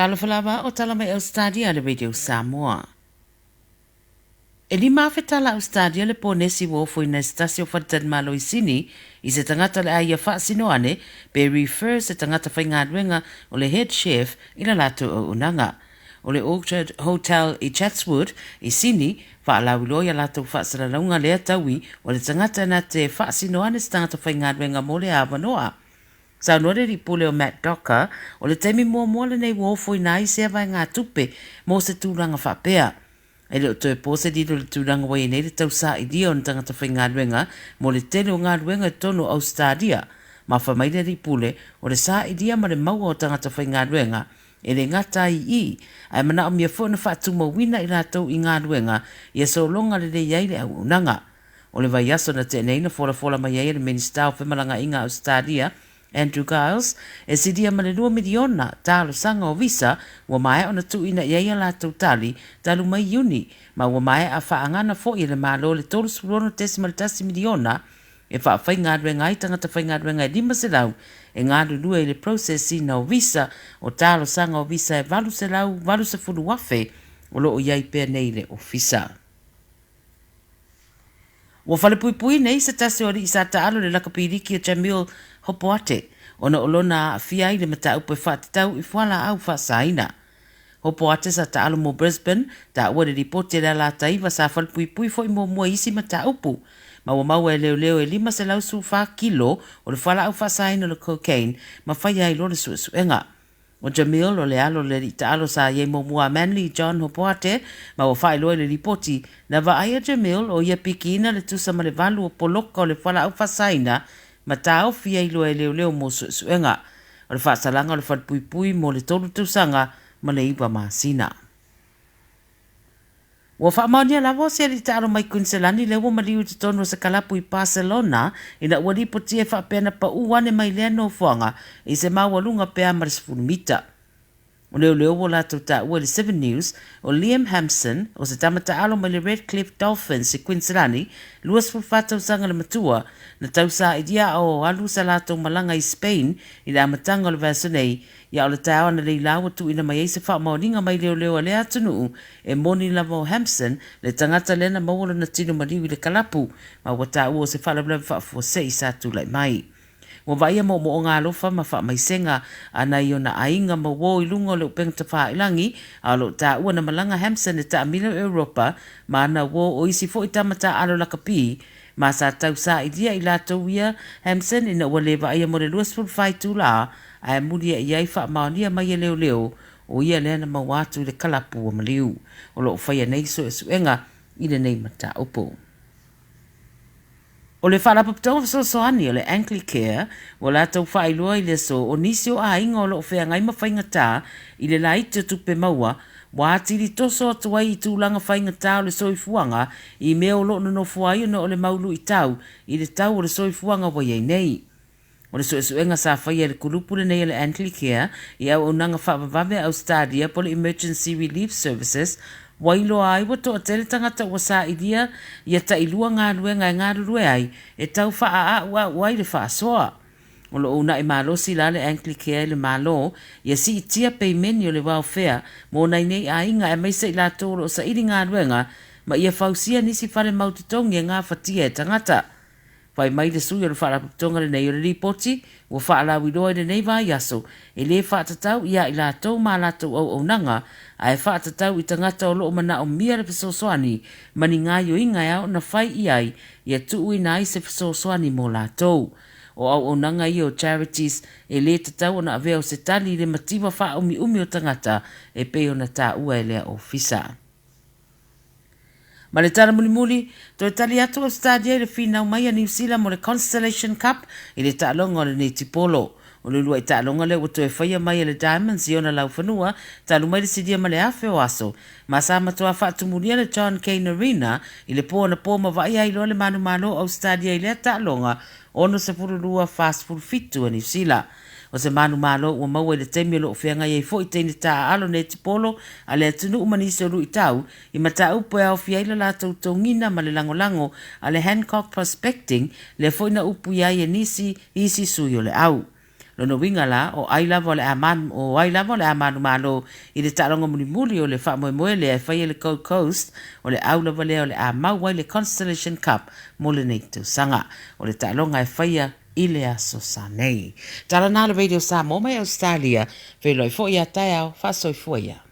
Talofa lava o tala mai Australia le Radio Samoa. E 5,000 tala Australia le ponesi ua ofoina e se tasi o faletalimalo i Sini i se tagata o le a ia faasino ane pe refer se tagata faigaluega o le head chef i la latou auaunaga. O le Orchard Hotel i Chatswood i Sini, faalauiloa i a latou faasalalauga lea taui o le tagata na te faasino ane se tagata faigaluega mo le avanoa. Saunoa le alii pule o Matt Docker, o le taimi muamua lenei ua ofoina ai sea vaegatupe mo se tulaga faapea. E le o toe po se lilo i le tulaga ua i ai nei le tausailia o ni tagata faigaluega mo le tele o galuega i totonu o Ausetalia. Mafa mai le alii pule, o le sailia ma le maua o tagata faigaluega e le gata ai i i, ae manaomia foi ona faatumauina i latou i galuega ia sologa lelei ai le auaunaga. O le vaiaso na tea nei na folafola mai ai e le Minisita o Femalagaaiga a Ausetalia, Andrew Giles, e silia ma le 2 miliona talosaga o visa ua maea ona tuuina i ai a latou tali talu mai Iuni, ma ua maea faagana foi e le Malo le $36.1 miliona e faafaigaluega ai tagata faigaluega e 500 e galulue i le process ina o visa o talosaga o visa e 880,000 o lo o i ai pea nei i le ofisa. Ua falepuipui nei se tasi o alii sa taalo i le lakapi liki o Jamil Hopoate ona o lona aafia ai i le mataupu e faatatau i fualaau faasaina. Hopoate sa taalo mo Brisbane, taua i le lipoti a le Alataiva sa falepuipui foi muamua i isi mataupu ma ua maua e leoleo e 514 kilo o le fualaau faasaina o le cocaine ma faia ai loa le suesuega. O Jamil o le alo o le alii taalo sa i ai muamua a Manly, John Hopoate, ma ua faailoa i le lipoti, na vaai a Jamil o ia pikiina le tusa ma le valu o poloka o le fualaau faasaina ma taofi ai loa e leoleo mo suesuega. O le faasalaga o le falepuipui mo le tolu tausaga ma le iva masina. Ua faamaonia lava o se alii taalo mai Kuiniselani lea ua maliu i totonu o se kalapu i Barcelona ina ua lipotia e faapea na pau ane mai lea nofoaga i se maualuga pe a ma le 10 mita. O leoleo ua latou taua i le Seven News, o Liam Hampson, o se tama taalo mai le Redcliffe Dolphins i Kuiniselani, 24 tausaga le matua, na tausaailia a o alu sa latou malaga i Spain i le amataga o le vaiaso nei, Ia o le taeao analeila ua tuuina mai ai se faamaoniga mai leoleo a lea atunuu e moni lava o Hampson le tagata lea na maua lona tino maliu i le kalapu ma ua taua o se faalavelave faafuasei sa tulai mai. Ua vaaia moomooga alofa ma faamaisega a nai ona aiga ma uo i luga o le upega tafailangi a o lo o taua na malaga Hampson e taamilo i Europa ma ana uo o isi foi tama taaalo lakapi ma sa tausailia i latou ia Hampson ina ua le vaaia mo le 24 itula ae muliai ai faamaonia mai e leoleo o ia lea na maua atu i le kalapu ua maliu. O lo o faia nei suesuega i lenei mataupu. O le Faalapotopotoga Fesoasoani o le Anglicare ua latou faailoa i le aso o nisi o aiga o lo o feagai ma faigata i le laiti o tupe maua ua atili toso atu ai i tulaga faigata o le soifuaga i mea o lo o nonofo ai ona o le mau luitau i le tau o le soifuaga ua i ai nei. O le suesuega sa faia e le kulupu lenei o le Anglicare i auaunaga faavavave a Ausetalia po o le Emergency Relief Services, ua iloa ai ua toatele tagata ua sailia ia tailua galuega e galulue ai e tau faaauau ai le faasoa. O lo o uunai malosi la le Anglicare i le Malo ia siitia peimeni o le welfare mo nai nei aiga aemaise i latou o lo o saili galuega ma ia fausia nisi fale mau totogi e gafatia e tagata. Fai mai le sui o le Faalapotopotoga lenei o le Lipoti ua faalauiloa i lenei vaiaso e le faatatau ia i latou ma a latou auaunaga ae faatatau i tagata o lo o manaomia le fesoasoani ma ni gaoioiga e ao ona fai i ai ia tuuina ai se fesoasoani mo latou. O auaunaga ia o charities e le tatau ona avea o se tali i le mativa faaumiumi o tagata e pei ona taua e lea ofisa. Ma le tala mulimuli, toe tali atu Ausetalia i le finau mai a Niu Sila mo le Constellation Cup i le taaloga o le netipolo. O le uluai taaloga lea ua toe faia mai e le Diamonds i ona laufanua talu mai le silia ma le afe o aso, ma sa matuā faatumulia le John Cain Arena i le po anapo ma vaaia ai loa le manumalo o Ausetalia i lea taaloga 62 47 a Niu Sila. O se manumalo ua maua i le taimi o lo o feagai ai foi teine taaalo netipolo a le atunuu ma nisi o luitau i mataupu e aofia ai le latou togina ma le lagolago a le Hancock Prospecting lea foi na upuia ai e nisi isi sui o le au. Lona uiga la, o ai lava o le a o ai lava o le a manumalo i le taaloga mulimuli o le faamoemoe lea e faia i le Gold Coast, o le au lava lea o le a mau ai le Constellation Cup mo lenei tausaga. O le taaloga e faia i le aso sa nei. Tala na le Radio Samoa mai Australia, feiloai foi a taeao, faasoifua ia.